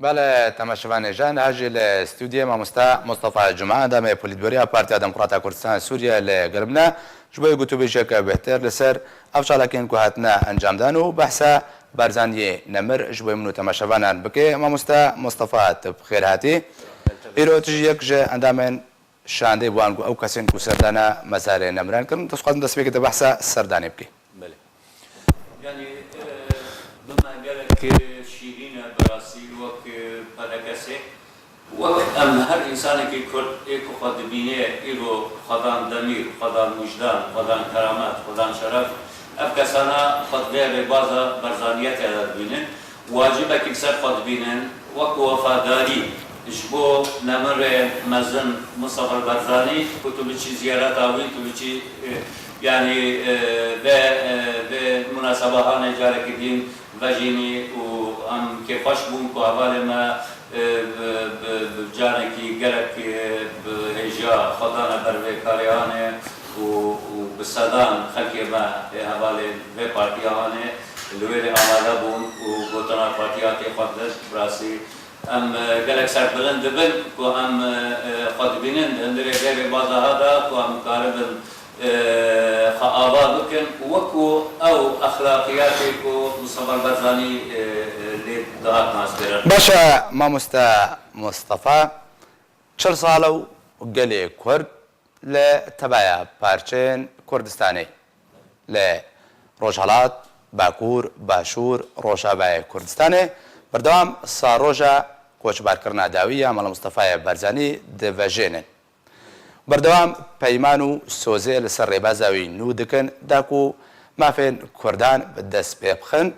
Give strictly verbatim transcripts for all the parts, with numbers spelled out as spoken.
Belê, temaşevanê, niha jî li stûdyoyê mamoste Mustafa Cuma, endamê polîtbûroya Partiya Demokrata Kurdistan Sûriye li gel min e, ji bo gotûbêjeke bêhtir li ser ev çalakên ku hatine encamdan û behsa Barzaniyê nemir ji bo min û temaşevanan bike. Mamoste Mustafa, tu bi xêr hatî. Îro tu jî yek ji endamên şandê wan ku ew kesên ku serdana mezarê nemiran kirin. Dixwazim destpêkê te behsa serdanê bikî. Belê. Yanî, e, bi me gelek şîrîn e, bi rastî wek, e, P D K S, wek em her însanekî Kurd ê ku xwe dibîne îro xwedan demîr, xwedan wijdan, xwedan keramet, xwedan şeref, ev kesana xwe di vê rêbaza Barzaniyetê de dibînin. Wacibekî li ser xwe dibînin, wek wefadarî ji bo nemirê mezin Mustafa Barzanî, ku tu biçî ziyareta wî, tu biçî, e, yanî, e, vê, e, vê munaseba hanê carekî din vejînî û em kêfxweş bûn ku hevalê me, e, bi, bi, bi canekî gelek, e, bi hêja xwe dane ber vê karê hanê û, û bi sedan xelkê me, e, hevalên vê partiya hanê, li wêrê amade bûn û gotina partiya tê xwe dirt. Bi rastî em, e, gelek serbilind dibin ku em, e, e, xwe dibînin di hundirê vê rêbaza ha de ku em karibin, e, xwe ava bikin û wekû ew exlaqiyatê ku Mustafa Barzanî, e, e, lê dihat naskirin. Baş e, mamoste Mustafa, çil sal e û gelê Kurd li tebeya parçeyên Kurdistanê, li Rojhelat, Bakur, Başûr, Rojavayê Kurdistanê, berdewam saroja koçberkirina dawî ya Mela Mustafayê Barzanî divejênin. Berdewam peyman û sozê li ser rêbaza wî nû dikin, da ku mafên Kurdan bi dest pê bixin,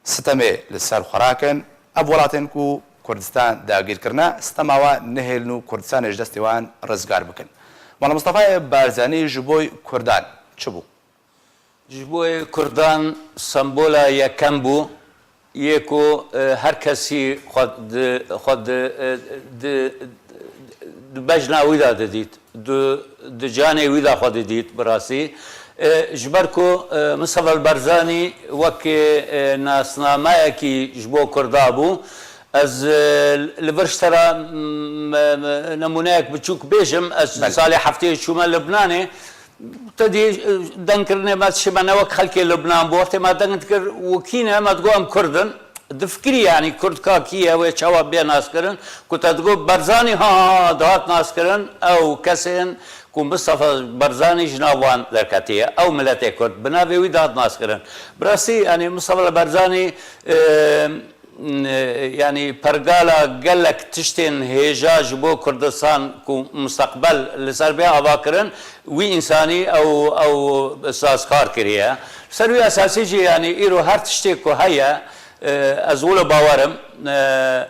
sitemê li ser xwe rakin, ev welatên ku Kurdistan dagîr kirine, sitema wan nehêlin û Kurdistanê ji destê wan rizgar bikin. Mela Mustafayê Barzanî ji bo Kurdan çi bû? Ji bo Kurdan sembola yekem bû, yê ku, e, her kesî xwe di, xwe di, e, di, di bejna wî de didît. Di, di canê wî de xwe didît, bi rastî. E, ji ber ku, e, Misevel Barzanî wekî, e, nasnameyekî ji bo Kurda bû, ez, e, li vir ji te re, m, m, nemûneyek biçûk bêjim. Ez Belê. Salê heftê çûme Libnanê. Te dî, e, dengkirinê me dişê me ne wek xelkê Libnan bû. Wextê me deng dikir, û kî ne, me digot em Kurd in. Difikirî, yanî Kurd ka kî ye, wê çawa bê naskirin? Ku te digot Barzanî, ha, ha, ha, dihat naskirin, ew kesên ku Mistefa Barzanî ji nav wan derketiye, ew miletê Kurd bi navê wî dihat naskirin. Bi rastî, yanî Mistefa Barzanî, e, n-, yanî pergala gelek tiştên hêja ji bo Kurdistan ku misteqbel li ser bê ava kirin, wî însanî ew, ew sazkar kiriye. Ser wî esasî jî, yanî îro her tiştê ku heye, e, ez wilo bawer im, e,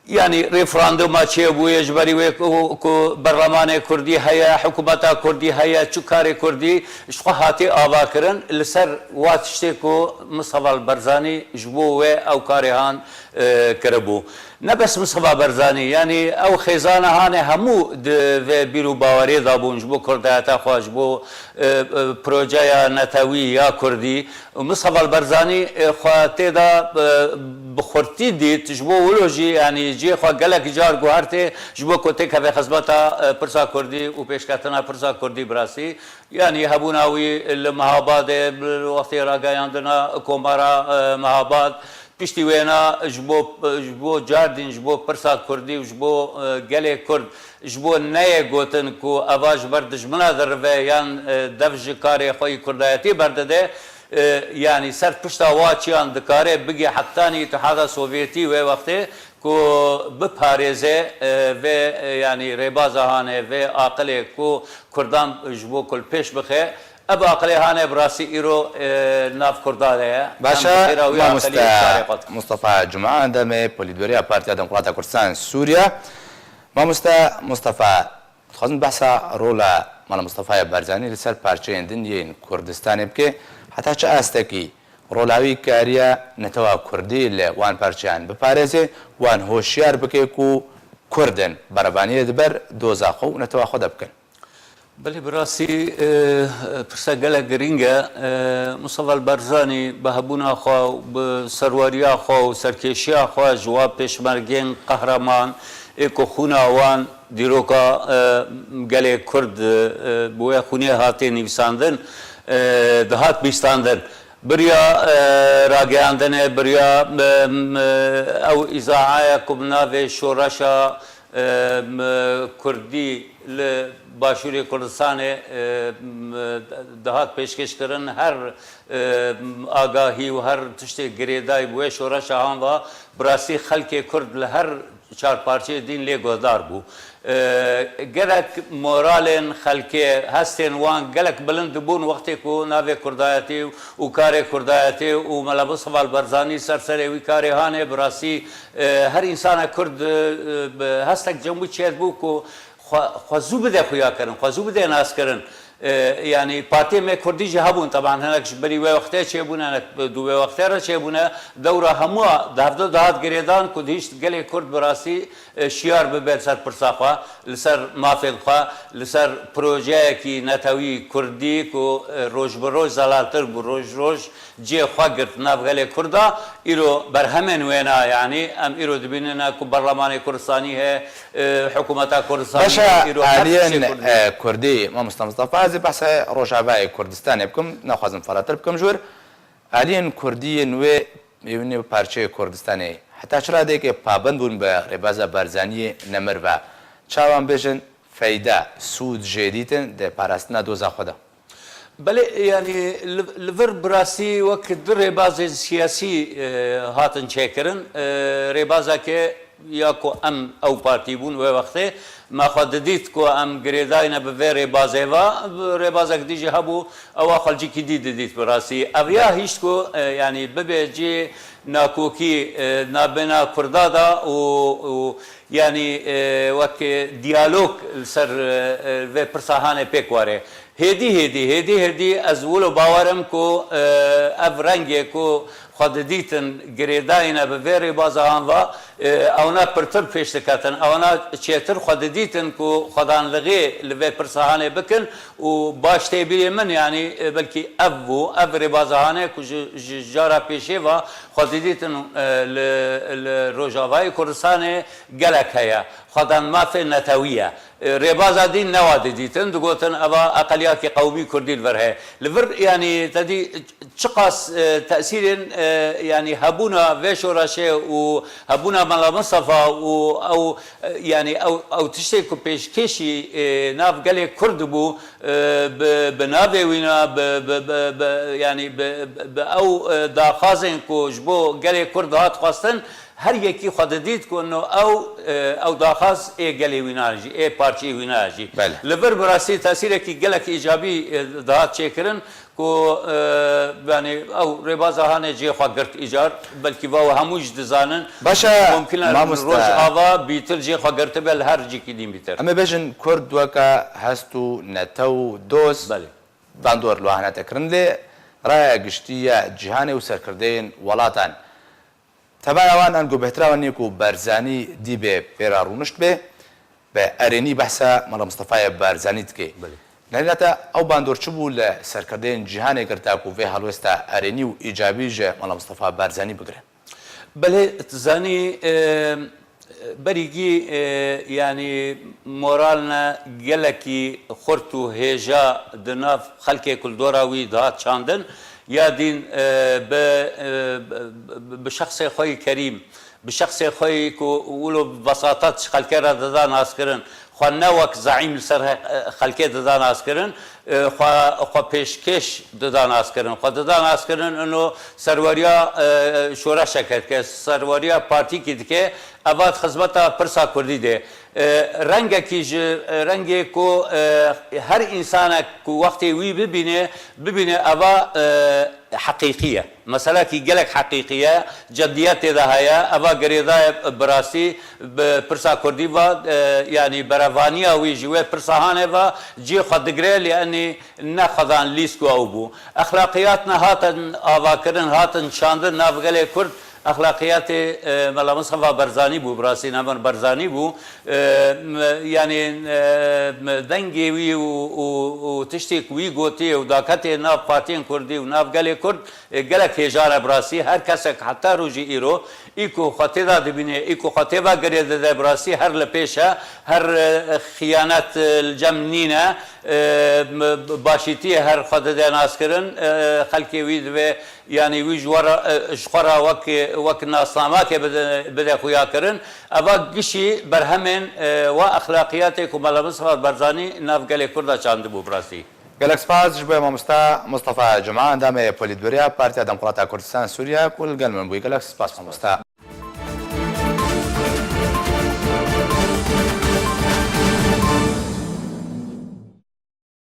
yanî referanduma çêbûye ji berî wê ku, ku berlemanê Kurdî heye, hikûmeta Kurdî heye, çi karê Kurdî ji xwe hatî ava kirin, li ser wa tiştê ku Mistefa Barzanî ji bo wê ew karê han, e, kiribû. Ne bes Mistefa Barzanî, yanî ew xêzana hanê hemû di vê bîr û bawerê de bûn ji bo kurdayeta xwe, ji bo, e, e, projeya netewî ya Kurdî. Mistefa Barzanî, e, xwe tê de, e, bi xurtî dît, ji bo wilo jî, yanî cihê xwe gelek car guhertê, ji bo ku têkeve xizmeta, e, pirsa Kurdî û pêşketina pirsa Kurdî bi rastî. Yanî hebûna wî li Mehabadê, li wextê rageyandina komara, e, Mehabad, piştî wêna ji bo, ji bo cardîn, ji bo pirsa Kurdî û ji bo, e, gelê Kurd, ji bo neyê gotin ku eva ji ber dijmina dirive yan, e, dev ji karê xwe yî kurdayetî berdide, e, yanî ser pişta wa çiyan dikare bigê heta Îtihada Sovyetî wê wextê ku biparêze, e, vê, e, yanî rêbaza hanê, vê aqilê ku Kurdan ji bo ku li pêş bixe. Ev aqilê hanê bi rastî îro, e, nav Kurda de ye. Baş e, Em bi xêra wî aqilî mamoste karê xwe dikin. Mustafa Cuma, endamê polîtbûroya Partiya Demokrata Kurdistan Sûriye. Mamoste Mustafa, dixwazim behsa rola Mela Mustafayê Barzanî li ser parçeyên din yên Kurdistanê bike. Heta çi astekî rola wî kariye netewa Kurdî li wan parçeyan biparêze, wan hoşyar bike ku Kurd in, berevaniyê di ber doza xwe û netewa xwe de bikin? Belê, bi rastî, e, pirsa gelek girîng e. E, Mustafa Barzanî bi hebûna xwe û bi serweriya xwe û serkêşiya xwe ji wa pêşmergên qehreman ê ku xûna wan dîroka, e, gelê Kurd, e, bi wê xûnê hatê nivîsandin, e, dihat bîstandin. Biriya, e, ragihandinê, biriya, e, m, e, ew îzaaya ku bi navê şoreşa, e, m, Kurdî li Başûrê Kurdistanê, e, m, dihat pêşkêşkirin, her, e, m, agahî û her tiştê girêdayî bi wê şoreşa han ve, bi rastî xelkê Kurd li her çar parçeyê din lê guhdar bû. E, gelek moralên xelkê, hestên wan gelek bilind dibûn wextê ku navê kurdayetî û karê kurdayetî û Mela Mustafa Barzanî ser serê wî karê hanê, bi rastî, e, her însana kurd, e, bi hestek cem wî çêdibû ku xwe, xwe zû bide xuyakirin, xwe zû bide naskirin. E, yanî partiyê me kurdî jî hebûn, teban hinek ji berî wê wextê çêbûne, hinek bi dû wê wextê re çêbûne. Dewra hemû di hevdu dihat girêdan ku dihişt gelê Kurd bi rastî, e, şiyar bibe li ser pirsa xwe, li ser mafên xwe, li ser projeyekî netewî kurdî ku, e, roj bi roj zelaltir bû, roj roj cihê xwe girt nav gelê Kurda. Îro berhemên wêna, yanî em îro dibînine ku Berlemanê Kurdistanî heye, e, hikûmeta Kurdistanî Baş e, heye, îro her tiştê aliyên, kurdî. e, kurdî, Mamosta Mustafa, ez ê behsa Rojavayê Kurdistanê bikim, naxwazim felatir bikim ji wir. Aliyên kurdî yên wê, yên wê parçeyê Kurdistanê heta çi radeyekê pabend bûn bi rêbaza Barzaniyê nemir ve. Çawan bêjin feyda, sûd jê dîtin di parastina doza xwe de? Belê, yanî li, li vir bi rastî wek du rêbazên siyasî, e, hatin çêkirin. E, rêbazeke ya ku em ew partî bûn wê wextê, me xwe didît ku em girêdayî ne bi vê rêbazê ve, rêbazek dî jî hebû, ewa xwe li cîkî dî didît bi rastî. Ev ya hişt ku, e, yanî bibe cihê nakokî, e, nabêna Kurda de û, û yanî, e, wek diyalog li ser, e, e, vê pirsa hanê pêk were. Hêdî, hêdî, hêdî, hêdî ez wilo bawer im ku, e, ev rengê ku xwe didîtin girêdayî ne bi vê rêbaza han ve, e, ewna pirtir pêş diketin, ewna çêtir xwe didîtin ku xwedan lixê li vê pirsa hanê bikin û baş tê bîrê min, yanî, e, belkî ev bû, ev rêbaza hanê ku ji, ji cara pêşê ve xwe didîtin, e, li, li Rojavayê Kurdistanê gelek heye. Xwedan mafê netewî ye. E, rêbaza dîn newa didîtin, digotin eva eqeliyakî qewmî kurdî li vir heye. Li vir, yanî, te dî çiqas, e, tesîrên, e, yanî, hebûna vê şoreşê û hebûna Mela Mistefa û ew, e, yanî, ew, ew tiştê ku pêşkêşî, e, nav gelê Kurd dibû, e, bi, bi navê wîna, bi, bi, bi, bi, yanî, bi, bi, bi ew, e, daxwazên ku ji bo gelê Kurd dihat xwestin, her yekî xwe didît ku no ew, e, ew daxwaz ê gelê wîna jî, ê parçeyê wîna jî. Belê. Li vir bi rastî tesîrekî gelek îcabî, e, dihat çêkirin ku, e, yanî ew rêbaza hanê cihê xwe girt îcar, belkî va hemû jî dizanin. Baş e, Mumkin e mamoste. Rojava bîtir cihê xwe girtibe li her cîkî din bîtir. Em ê bêjin Kurd weke hest û netew û dost Belê. bandor li wan hate kirin lê raya giştî ya cîhanê û serkirdeyên welatan. Tevaya wan ango bêhtira wan nî ku Barzanî dî bê pê re rûnişt bê, bi erênî behsa Mela Mistefayê Barzanî dike. Belê. Lê nate ew bandor çi bû li serkirdeyên cîhanê girta ku vê helwesta erênî û îcabî ji Mela Mistefa Barzanî bigire? Belê, tu zanî, e, berîgî, e, yanî moralne gelekî xurt û hêja di nav xelkê ku li dora wî dihat çandin, ya dîn, e, bi, e, bi, bi şexsê xwe yî kerîm, bi şexsê xwe yî ku wilo bi vesatet ji xelkê re dida naskirin, xwe ne wek zeîm li ser he-, xelkê dida naskirin, e, xwe, xwe pêşkêş dida naskirin. Xwe dida naskirin, ino serweriya, e, şoreşeke dike, serweriya partîkî dike, eva di xizmeta pirsa kurdî de. E, rengekî ji, e, rengê ku, e, her însanek ku wextê wî bibîne, bibîne eva, e, heqîqî ye. Meselekî gelek heqîqî ye, ceddiyet tê de heye, eva girêdayê bi rastî bi pirsa kurdî ve, e, yanî berevaniya wî ji wê pirsa hanê ve cihê xwe digire, lê enî ne xwedan lîst ku ew bû. Exlaqiyat ne hatin avakirin, hatin çandin nav gelê Kurd, Exlaqiyatê, e, Mela Mistefa Barzanî bû, bi rastî ne min Barzanî bû. E, m-, yanî, e, m-, dengê wî û, û, û tiştê ku wî gotiye û daketê nav partiyên kurdî û nav gelê kurd, e, gelek hêja ne bi rastî. Her kesek heta rojî îro, î ku xwe tê de dibîne, î ku xwe tê ve girê dide bi rastî her li pêş e, her, e, xiyanet, e, li cem nîne, e, m-, başîtiyê her xwe dide naskirin, e, xelkê wî divê, yanî wî ji we re, e, ji xwe re wek, wek nasnamekê bide, bide xuyakirin. Eva gişî berhemên, e, wa exlaqiyatê ku Mela Mistefa Barzanî nav gelê Kurda çandibû bi rastî. Gelek spas ji bo mamoste Mustafa Cuma, endamê Polîtbûroya Partiya Demokrata Kurdistan Sûriye ku li gel min bûyî. Gelek spas mamoste.